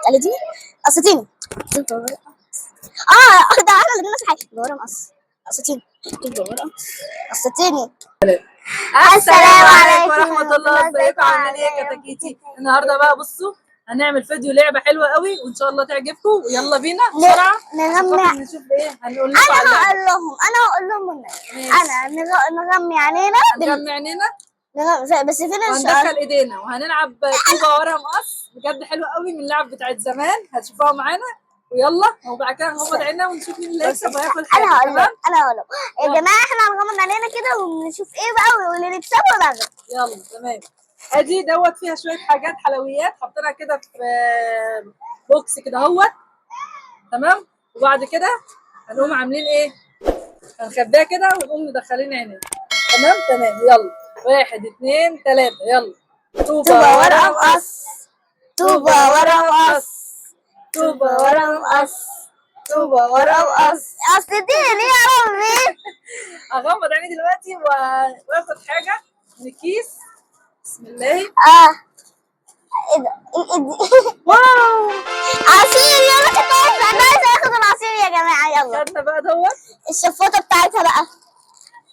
تقلديني؟ قصتيني. طوبة ورقة. اه ده انا اللي نفس الحاجه. طوبة ورقة مقص. قصتيني. طوبة ورقة. قصتيني. السلام عليكم ورحمة الله، ازيكم؟ عاملين ايه يا كتاكيتي؟ النهارده بقى بصوا هنعمل فيديو لعبة حلوة قوي وان شاء الله تعجبكم، ويلا بينا بسرعة عشان نغمي. خاطر نشوف ايه هنقول لكم على انا اللعبة. هقول لهم، انا هقول لهم النبي. ماشي. انا نغمي علينا هنغمي عينينا بس فين الشعر؟ وهندخل ايدينا وهنلعب طوبة ورا مقص، بجد حلوة قوي من اللعب بتاعت زمان، هتشوفوها معانا. ويلا وبعد كده نغمض عينينا ونشوف مين اللي هيكسب وهياكل حاجة. انا هقول لهم، تمام؟ انا هقول لهم يا يلا. جماعة، احنا هنغمض علينا كده ونشوف ايه بقى، واللي نكسبه ناخده. يلا تمام. ادي دوت فيها شوية حاجات حلويات حاطينها كده في box كده اهوت، تمام. وبعد كده هنقوم عاملين ايه؟ هنخبيها كده ونقوم مدخلين عينينا. تمام تمام. يلا 1 2 3 يلا. طوبة طوبة ورقة مقص، طوبة ورقة مقص، طوبة ورقة مقص، طوبة ورقة مقص. اصل دي ليه يا ربي؟ اغمض عيني دلوقتي واخد حاجة من الكيس. بسم الله. ايه ده؟ ايه دي؟ واو، عصير. يلا كنت عايزه، انا عايزه اخد العصير يا جماعة. يلا خدنا بقى دوت الشفاطه بتاعتها بقى.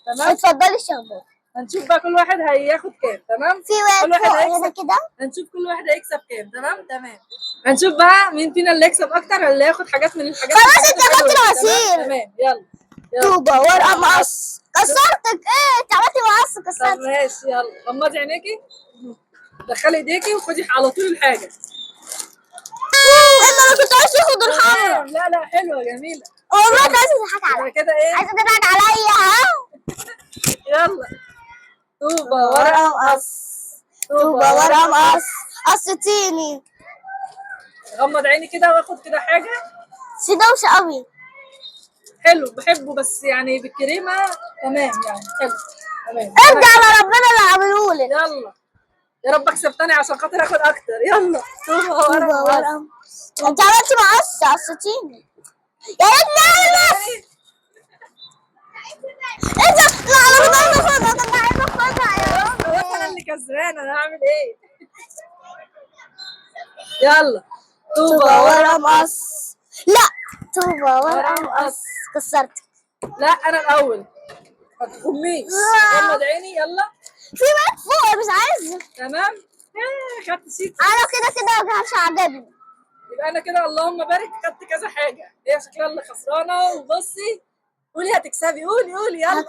تمام. اتفضلي الشفاطه. هنشوف بقى كل واحد هياخد كام. تمام، في واحد كل واحد فوق هنا هيكسب. كده. هنشوف كل واحد هيكسب كام. تمام تمام. هنشوف بقى مين فينا اللي يكسب اكتر، اللي هياخد حاجات من الحاجات. خلاص انت الحلوة خدت دي. تمام العصير. تمام. يلا يلا. طوبة ورقة مقص. كسرتك. ايه انت عملتي مقص؟ طب كسرتك. ماشي. يلا غمضي عينيكي، دخلي ايديكي وخدي على طول الحاجة. ايه انا كنت عايز اخد الحمرا. لا لا حلوة جميلة. والله كنت عايزه تضحك يبقى عليا. كده ايه؟ عايزه تضحك عليا. ها يلا طوبة ورقة ورقة مقص، طوبة ورقة مقص. قصتيني. غمض عيني كده واخد كده حاجة. في دوشه قوي. حلو بحبه بس يعني بالكريمه. تمام يعني حلو تمام. ارجع على ربنا اللي عملهولك. يلا يا رب اكسب تاني عشان خاطر اخد اكتر. يلا طوبة طوبة ورقة مقص. ورقة. انت عملتي مقص، قصتيني. يا ريتني اعمل مقص. ايه ده؟ لا انا كنت عايزه اخدها، كنت عايزه اخدها يا خلاص انا ربي. اللي كسبانه، انا هعمل ايه؟ يلا طوبة طوبة ورقة ورقة مقص. لا طوبة ورقة مقص. كسرت. لا انا الاول، ما تخميش. غمض عيني يلا. في بنت فوق مش عايزه. تمام. خدت sheet. انا كده كده مش عاجبني. يبقى انا كده اللهم بارك خدت كذا حاجة. هي شكلها اللي خسرانة. وبصي قولي هتكسبي، قولي قولي يلا.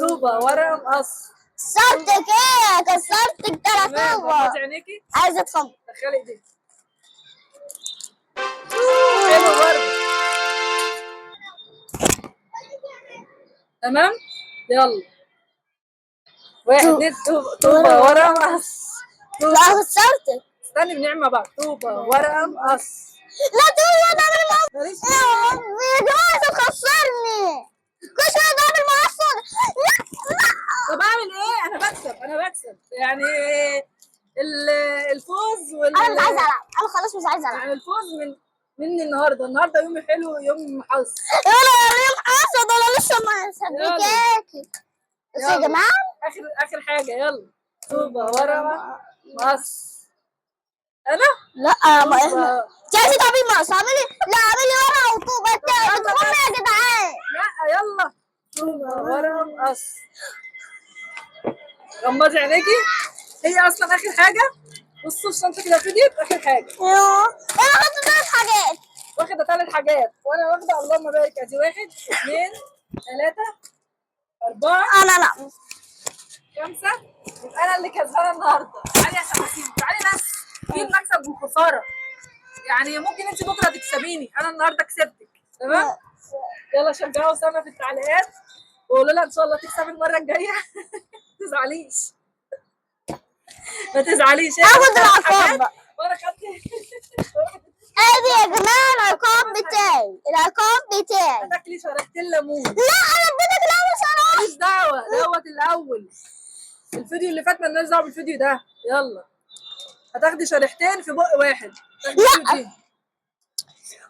طوبة ورقة مقص. كسرتك. ايه كسرتك؟ تلات تمام. طوبة. غمضي عينيكي، عايزه اتخمر. دخلي ايديكي. حلو برضه. تمام يلا. 1 2 طوبة ورقة مقص. لا كسرتك. استني بنعمل مع بعض. طوبة ورقة مقص. لا طوبة ده عامل مقص. ماليش. يا ربي يا جماعة انت بتخسرني كل شوية ده عامل مقص. لا لا. طب اعمل ايه؟ انا بكسب، انا بكسب يعني الفوز وال انا مش عايزه العب، انا خلاص مش عايزه العب. يعني الفوز مني النهارده. النهارده يوم حلو، يوم حظ. يلا يا ريم حصل، انا لسه ما سبكاكي. بس يا يلا. جماعة اخر حاجة. يلا طوبة ورقة مقص. انا لا ما احنا طوبة. انت عايزه تعملي مقص؟ اعملي، لا اعملي ورقة وطوبه. انت بتخمي يا جدعان. لا يلا طوبة ورقة مقص. غمضي عينيكي. هي اصلا اخر حاجة. بصوا الشنطة كده فضيت اخر حاجة. يوه انا خدت 3 حاجات. واخده 3 حاجات وانا واخده اللهم بارك. ادي 1 2 3 4 انا لا 5. يبقى انا اللي كسبانه النهارده. تعالي يا شماسين، تعالي بس. في المكسب والخسارة يعني، ممكن انت بكره تكسبيني، انا النهارده كسبتك. تمام يلا شجعوا سما في التعليقات وقولوا لها ان شاء الله تكسبي المرة الجاية. ما تزعليش، ما تزعليش. اخد العقاب بقى. وانا خدت. ادي يا جماعة العقاب بتاعي، العقاب بتاعي. هتاكلي شريحتين ليمون. لا انا اديتك الاول صراحة. ماليش دعوه، دوت الاول. الفيديو اللي فات مالناش دعوه بالفيديو ده. يلا هتاخدي شريحتين في بق واحد. لا.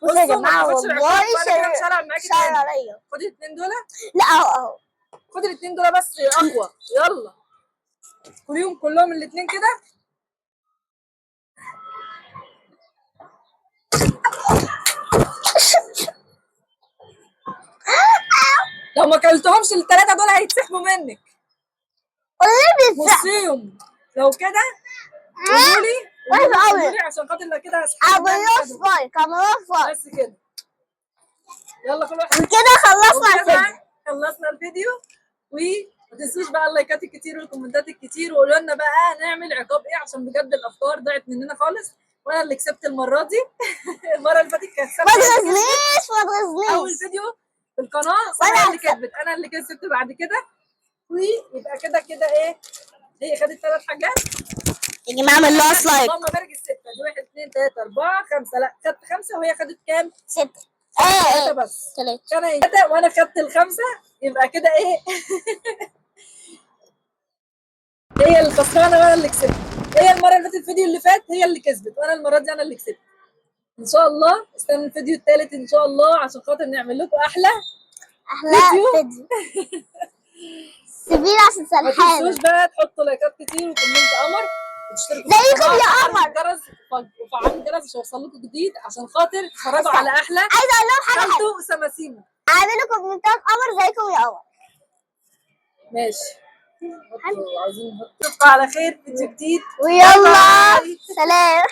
بصوا يا بصوا، ما جماعة تاخدش والله العقاب، وأنا كده مش هلعب معاكي شعر تاني. عليا. خدي الاثنين دول. لا اهو اهو. خدي الاثنين دول بس اقوى. يلا كليهم كلهم الاثنين كده. لو ما اكلتهمش الثلاثة دول هيتسحبوا منك. قولي بيتسحب. بصيهم لو كده قولوا لي، وحش قولوا قوي. لي عشان خاطر لو كده هسحبهم عملوه منك. فايك، عملوه فايك. بس كده، يلا كل واحد. وكده خلصنا وكده الفيديو. خلصنا الفيديو. وما تنسوش بقى اللايكات الكتير والكومنتات الكتير، وقولوا لنا بقى نعمل عقاب ايه، عشان بجد الافكار ضاعت مننا خالص، وانا اللي كسبت المرة دي. المرة اللي فاتت كانت ما سامية اللي كسبت. تغزنيش، ما اول تغزنيش. فيديو في القناة وأنا سامية اللي هكسب. كسبت، انا اللي كسبت بعد كده. ويبقى كده كده ايه، هي خدت 3 حاجات. يا جماعة اعمل لها like. اللهم بارك الستة دي، 1 2 3 4 5، لا خدت 5 وهي خدت كام؟ 6. 3 بس. 3. كان 3 وانا خدت ال5، يبقى كده ايه؟ هي اللي خسرانة وانا اللي كسبت. هي المرة اللي فاتت الفيديو اللي فات هي اللي كسبت، وانا المرة دي انا اللي كسبت. ان شاء الله استنوا الفيديو الثالث ان شاء الله عشان خاطر نعمل لكم احلى احلى فيديو. فيديو. سيبيني عشان ما سرحانه. تنسوش بقى تحطوا لايكات كتير و comment قمر، وتشتركوا في زيكم القناة يا وتفعلوا قمر. الجرس، وفعلوا الجرس عشان يوصل لكم جديد، عشان خاطر تتفرجوا على احلى عايزه اقول لهم حاجة حلوة. خالته وسماسيمو. اعملوا كومنتات قمر زيكم يا قمر. ماشي، عايزين نحط. اشوفكم على خير فيديو جديد. ويلا bye. سلام.